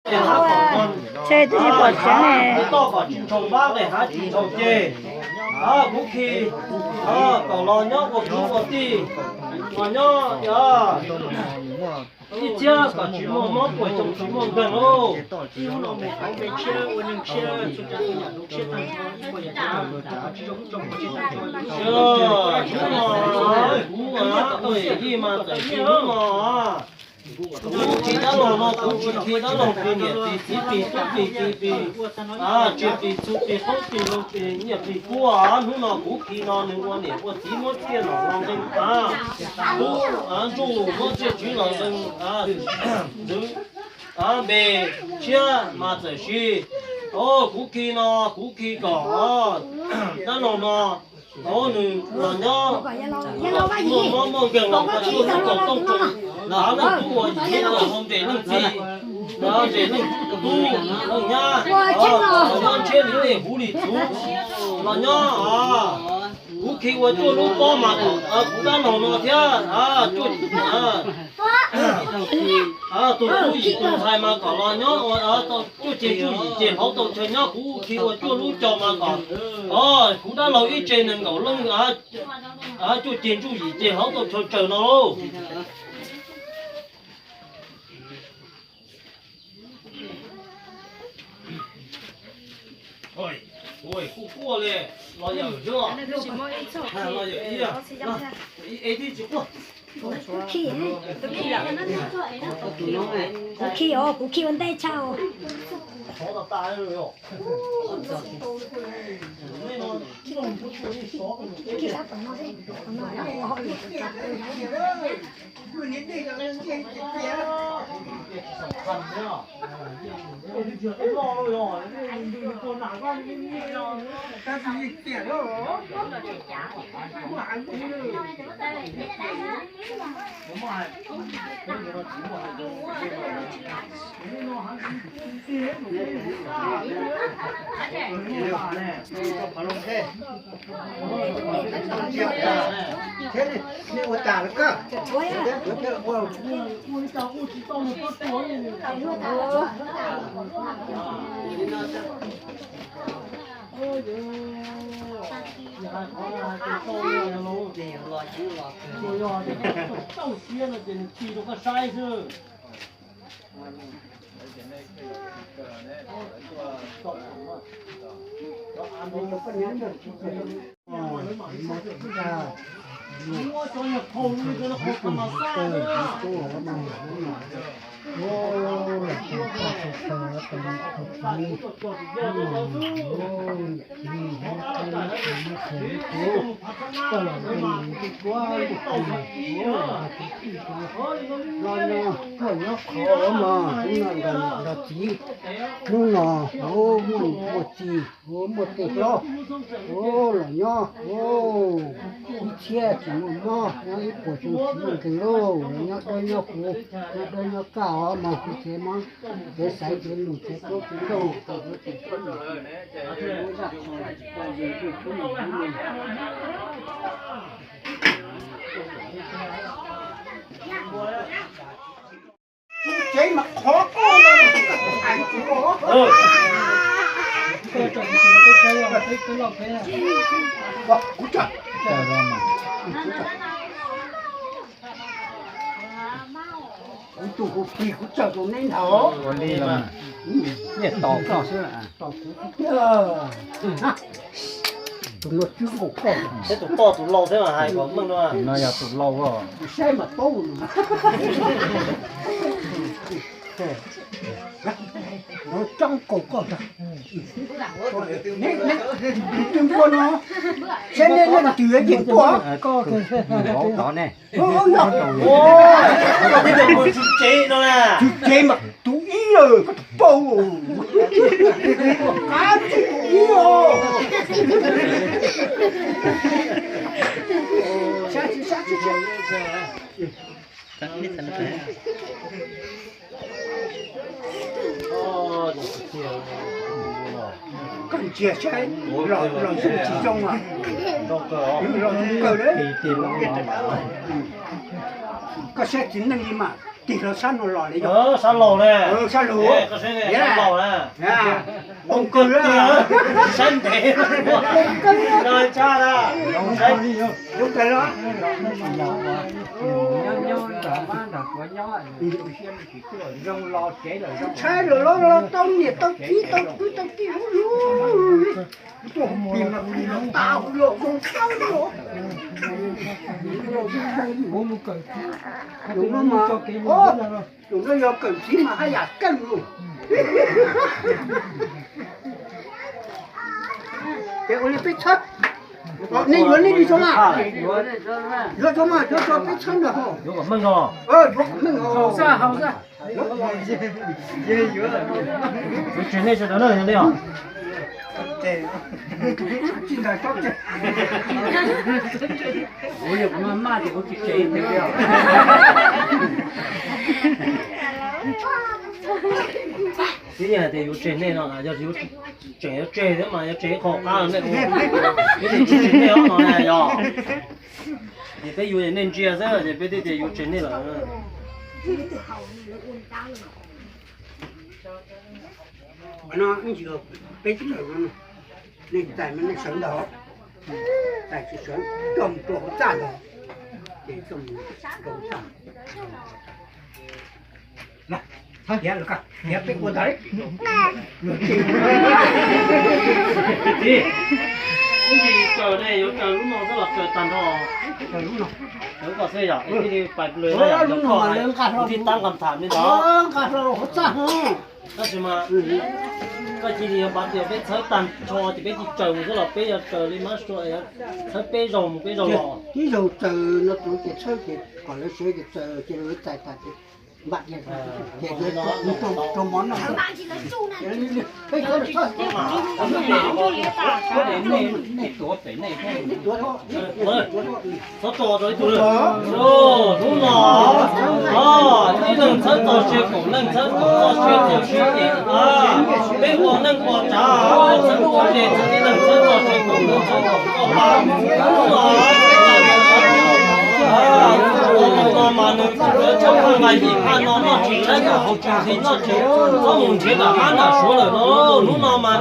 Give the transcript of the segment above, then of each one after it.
Tshe twb tsis pom tseeb ne. Toj kom tsis ntshaus npab, hav tsis ntshaus ceg. Kuv khi kom los nyob ua kwv ua tij, los nyob ib txhiab kom tsis muaj mob puas xyoo tsis muaj nkeeg lauj. Hnub no kuv yij mas txawm tsis hnub no, kuv khi dab laug no kuv tsis khi dab laug plig niam plig txiv plig tub plig ki plig, tsiaj plig txhu plig qoob plig loo plig nyiaj plig kub. Hnub no kuv khi no nws ua niam ua txiv muab tsiaj los los nqeeg, tub ntsuj muab tsiaj tswv los nqeeg, ntxwv npe tshiab mas txawm sis. Kuv khi no kuv khi kom dab laug no nws los nyob muaj mob muaj nkeeg los ua tub lub koom tooj tsoom, leej tub ua yim, hau nres leej txiv, nres leej tub leej nyab, nyob ntshiab li nej huv li txhuv los nyob. Kuv khi ua cuaj lub pob mas kom kuv dab laug no thiab tus tub yim tus ntxhais mas kom los nyob ua cuaj ceg ntsuj yim ceg hauv tau chaw nyob. Kuv khi ua cuaj lub cog mas kom kuv dab laug ib tse nees nkaum leej cuaj ceg ntsuj yim ceg hauv tau chaw tsaws no lauj. Kuj quaj li, los yawm xwb, los yawm ib, es twb tsis quaj. Kuv khi, kuv khi os, kuv khi ua ntej tshaj os. Los no kuj nyob qhov mas hnub no nrog txiv, hnub no muaj niam muaj txiv, muaj tej hlob, los nyob ib txhiab tsis muaj mob, nyob ib puas xyoo tsis muaj nkeeg lauj, los nyob dawb nyob huv, nyob dawb nyob kaj os mas kuv txiv mas kev xaiv kev lus kev plaub kev ntug. Tsev mas qhov koj no hais kuv. Kuv tsaug. Kuv tus hu plig kuv tsaug rau neb ntag. Ua li los nyiaj tos koj xwb. Tos kuv tiag. Tus no twb nkaus koj. Thiab tus poj tus lau thiab mas hais kom meej no. Tus no yog tus lau. Tus saib mas paub. No tsob nkaus koj ntag. Neb, neb, tus twg npua no, saib neb leej twg yeem npua. Tov ne. Ua, koj twb tias mus tswv tsev no na. Tswv tsev mas tus ib lawm, koj tus paub. Qab tsis tus ib os. Koj ntsia saib, los los zoo tsis zoo a. Los zoo kawg li. Koj saib txiv neej li mas. Tig los sab no los li yog sab laug na. Sab laug, sab laug na. Ua kawg, saib ntev, tshaj na. Zoo kawg los. Tshaib lawm los los tau niam tau txiv tau kwv tau tij lub lub li. Tuaj hu plig mas plig los tas hu los zoo tshawb los. Tus no yog kawm txiv mas haj yam keej lus. Ces ua li peb txhawb, nej yuav nej li tso mas, yuav tso mas, yuav tso peb txhawb ntag ho. Yuav kom meej os. Yuav kom meej os. Yuav tseg nej sawv daws na yog li os. Twb yog hais tias yuav tseg nej no, yog tseem yuav tseg thiab mas yuav tseg ib qho qab nej, ib tsis tseg nej ob no na yog. Ces peb yuav nej ntsia xwb ces peb twb tias yuav tseg nej lawm. No ib ntsis peb tsis kawm no, nej tais mas nej sawv ntag, tais tsis sawv coj mus rau hauv txaj ntag, ces coj mus rau hauv txaj. Tiav peb ua ntag. Ib ntsis kaws ne, yuav kaws lub no xwb los kaws tag nrho. Kaws lub ko xwb yom, ib tij li pais lwm no yom, ib tij tab nqa tham li ntawd. Nqa hlo hauv txaj. Tab sis mas koj cia li yuav npav tias peb txhawb tag nrho ces peb cia li tsaws mus xwb los peb yuav tsaws li mab sua, txhawb peb zaug mus peb zaug los. Tib zaug tsaws no tus ces txhawb ces kom lawv sawv ces tsaws ces lawv txais tas ces npam tias ces rau mov no. Peb tuav pem nej, nej tuav, txhob tso rau ib tug. Hnub no, ib leeg txhawb txoj sia, kaum leej txhawb kaum txoj sia, txoj sia ces peb ua neej ua tsav, txhawb txoj sia, ib leeg txhawb txoj sia, kaum leej txhawb kaum txoj pa. Hnub no, no mas nws txawm tshaj nqa yim phaj no noj tsis tshaib npaum hauv tsev noj tsis, txhob mus nrhiav nram hab nram suav lawm no. Hnub no mas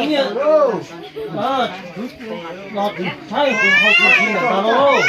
nyiaj los tsis tshaib hauv tsev ntawm no lauj.